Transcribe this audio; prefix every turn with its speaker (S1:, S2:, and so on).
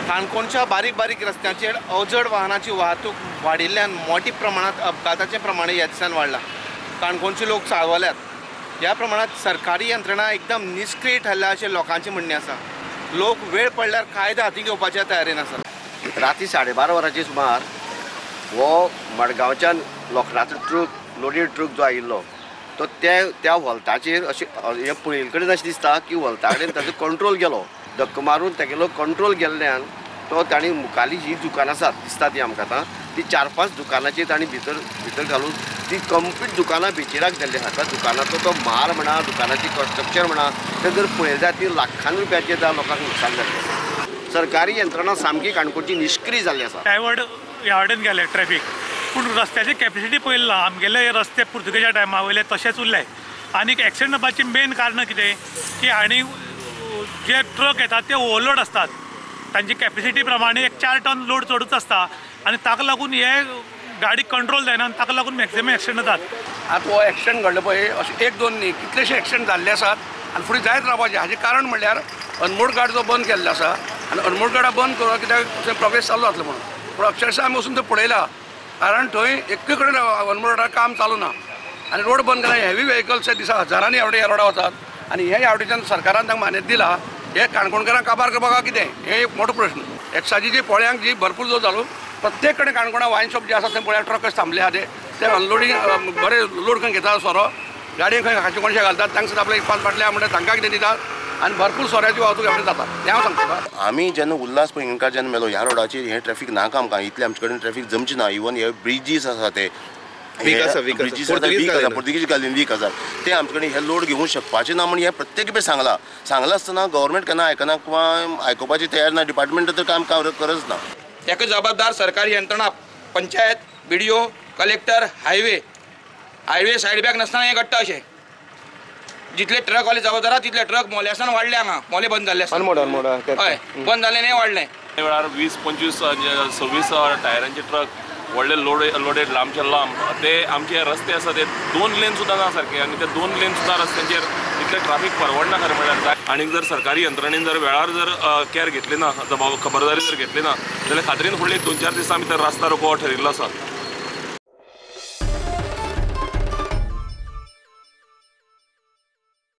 S1: काणकोणच्या बारीक बारीक रस्त्यांचेर अवजड वाहनाची वाहतूक वाडिल्ल्यान मोठ्या प्रमाणात अपघाताचें प्रमाण ह्या दिसान वाडलां. काणकोणचे लोक चाळवल्यात. ह्या प्रमाणात सरकारी यंत्रणा एकदम निश्क्रीय ठरल्या अशें लोकांचें म्हणणें आसा. लोक वेळ पडल्यार कायदा हाती घेवपाच्या तयारेन आसात.
S2: राती 12:30 वरांचे सुमार हो मडगांवच्यान लोखणाचो ट्रक, लोडेड ट्रक जो आयिल्लो तो त्या व्हॉल्ताचेर अशें हें पळयल्ले कडेन अशें दिसता की व्हॉल्ता कडेन ताजो कंट्रोल गेलो, धक्को मारून तेगेलो कंट्रोल गेल्ल्यान तो ताणी मुखाली जी दुकानां आसात दिसता ती आमकां आतां ती 4-5 दुकानाचेर ताणी भितर भितर घालून ती कंप्लीट दुकानां बेचेराक जाल्ली आसा. दुकानाचो तो मार म्हणा, दुकानाची स्ट्रक्चर म्हणा, तें जर पळयलें जाल्यार ती लाखान रुपयाचें त्या लोकांक नुकसान जाल्लें आसा. सरकारी यंत्रणा सामकी काणकोणची निश्क्रीय जाल्ली आसा.
S3: डायवर्ट ह्या वटेन गेले ट्रॅफिक, पूण रस्त्याची कॅपेसिटी पळयली ना. आमगेले रस्ते पुर्तुगेजा टायमा वयले तशेंच उरले. आनीक एक्सिडंट जावपाची मेन कारणां कितें की आनी जे ट्रक येतात ते ओवरलोड आसतात, तांची कॅपेसिटी प्रमाणे एक 4 टन लोड चडूच आसता आनी ताका लागून हे गाडी कंट्रोल जायना आनी ताका लागून मॅक्सिमम एक्सिडंट जातात.
S4: आतां हो एक्सिडंट घडलो पळय, अशें 1-2 न्ही कितलेशे एक्सिडंट जाल्ले आसात आनी फुडें जायत रावपाचें. हाचें कारण म्हणल्यार अनमोड गाड जो बंद केल्लो आसा आनी अनमोड गाडा बंद करून कित्याक थंय प्रोग्रेस चालू जातलो म्हणून, पूण अक्षरशा आमी वचून थंय पळयला, कारण थंय एक कडेन अनमोड गाडा काम चालू ना आनी रोड बंद केला. हेवी व्हेकल्स दिसा हजारांनी ह्या रोडा वतात आनी हे आवडीच्यान सरकारान तांकां मान्यता दिला. हे काणकोणकारांक काबार करपाक कितें हे एक मोठो प्रश्न. एक्सायजीची पोळ्यांक जी भरपूर जो जालो प्रत्येक कडेन काणकोणा वायन शॉप जे आसा थंय पळया ट्रकच थांबले आहा, ते अनलोडींग बरे लोड खंय घेता सोरो, गाडयेक खंय खाचे कोणशे घालतात, तांकां सुद्दां आपले 1-5 बाटले म्हणटा तांकां कितें दितात आनी भरपूर सोऱ्याची वाहतूक आपली जाता. हें हांव सांगता.
S5: आमी जेन्ना उल्हास पैंगीणकार जेन्ना मेलो ह्या रोडाचेर हें ट्रॅफिक नाका आमकां, इतलें आमचे कडेन ट्रॅफिक जमचें ना. इवन हे ब्रिजीस आसा ते पुर्तुगीज घालून वीक आसा ते आमचे कडेन हे लोड घेवंक शकपाचे ना म्हण हे प्रत्येक खेपे सांगलां. सांगलां आसतना गव्हर्मेंट केन्ना आयकना किंवा आयकुपाची तयार ना. डिपार्टमेंट तर काम करच ना.
S6: ताका जबाबदार सरकारी यंत्रणा, panchayat, BDO, collector, highway highway side back नासतना हें घडटा. अशें जितले ट्रकवाले जबाबदार आहा तितले ट्रक मोल्यासान वाडले हांगा, मोले बंद जाल्ले आसा, हय बंद जाल्ले न्ही वाडलें.
S7: वेळार 20, 25, 26 टायरांचे ट्रक व्हडले लोडेड लांबचे लांब ते आमचे रस्ते आसा ते 2 लेन सुद्दां ना सारके आनी ते 2 लेन सुद्दां रस्त्यांचेर इतले ट्राफीक परवडना खरें म्हणल्यार. आनी जर सरकारी यंत्रणेन जर वेळार जर कॅर घेतली ना, खबरदारी जर घेतली ना जाल्यार खात्रीन फुडले 2-4 दिसां भितर रस्ता रोको ठरिल्लो आसा.